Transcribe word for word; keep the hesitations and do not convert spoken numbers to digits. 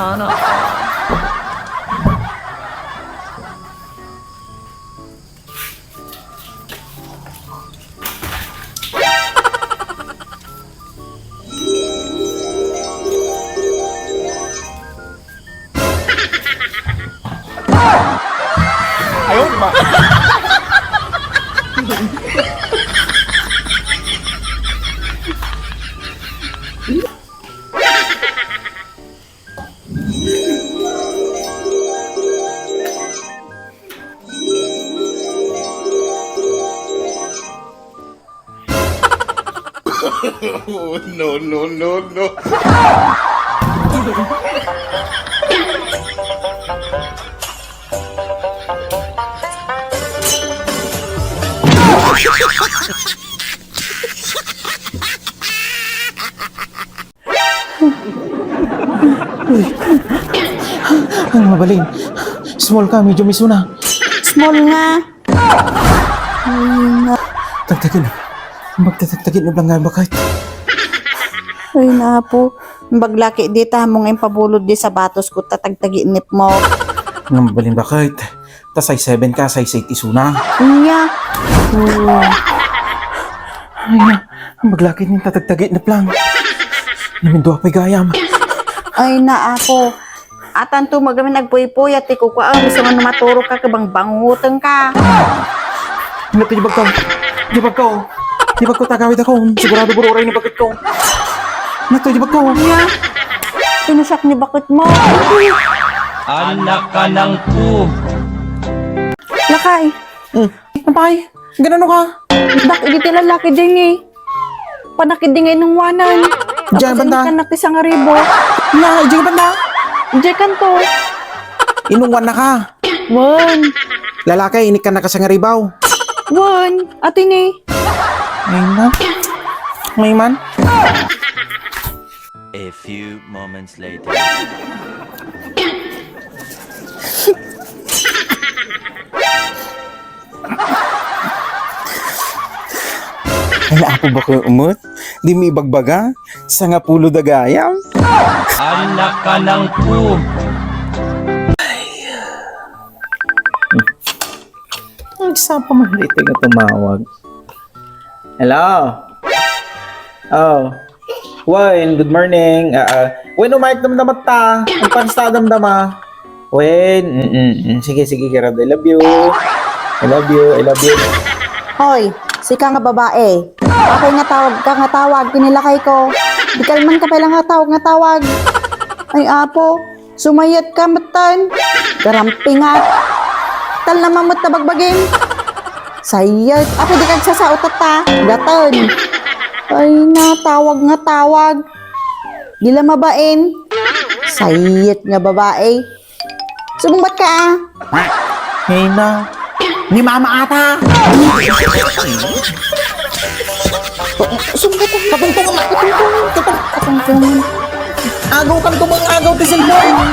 Ano? Ayaw, di ba? No, no, no, no. Ay, mabalin. Small ka, medium isuna. Small nga. Ay, nga. Tagtagin. Magtatagtagin na lang nga, bakit? Ay, napo. Baglaki di ta, mo nga impabulod di sapatos ko, tatagtagin mo. Nga mabalin, bakit? Ta size seven ka, size eight isuna. Nya. Hmm. Ay na, ang maglakit nin tatagtagit na plang. Namindua pa'y gayam. Ay na, apo. Atan to, magamin agpuypuy, at ti kukua, gusto nga numaturog ka, kabang banguteng ka. Ano to, di bagkaw? Di bagkaw? Di bagkaw tagawid ako. Sigurado bururay ni bakit ko. Ano to, di bagkaw? Nya. Pinusak ni bakit mo. Anak ka ng pu. Lakay. Hmm. Apay, ganano ka? Dak, idi ti lalaki dingi. Panakit dingi nung wanan. Diyan banda. Kanak ti sangaribo. Na, diyan banda. Diyan kanto. Inungwan na ka. Wen. Lalaki, inik ka nakasangaribaw. Wen, ati ni. Ay na. May man. A few moments later. Ay, apo ba ko umot? Di mi ibagbaga? Sangapulo da gayam? Anak ka ng pu. Nagsapa man dito nga tumawag. Hello? Oh. Wen, good morning. Ah, ah. Wen, umayat damdama ta. Agpasta damdama. Wen, mm, mm, mm. Sige, sige, Gerald. I love you. I love you. I love you. Hoy, sika nga babae. Apay nga tawag ka nga tawag, kinilakay ko. Di ka man ka pala nga tawag nga tawag. Ay, apo. Sumayat ka metten. Garampingat. Tal na mamut ta bagbagim. Sayat. Apo di kagsasaot ta. Gatan. Ay na, tawag nga tawag. Di la mabain. Sayat nga babae. Sumbat ka, ah. Hey na. Ni mama ata. Sumbat ka. Katungtungan na. Katungtungan. Katungtungan. Agaw kan tubang agaw ti cellphone.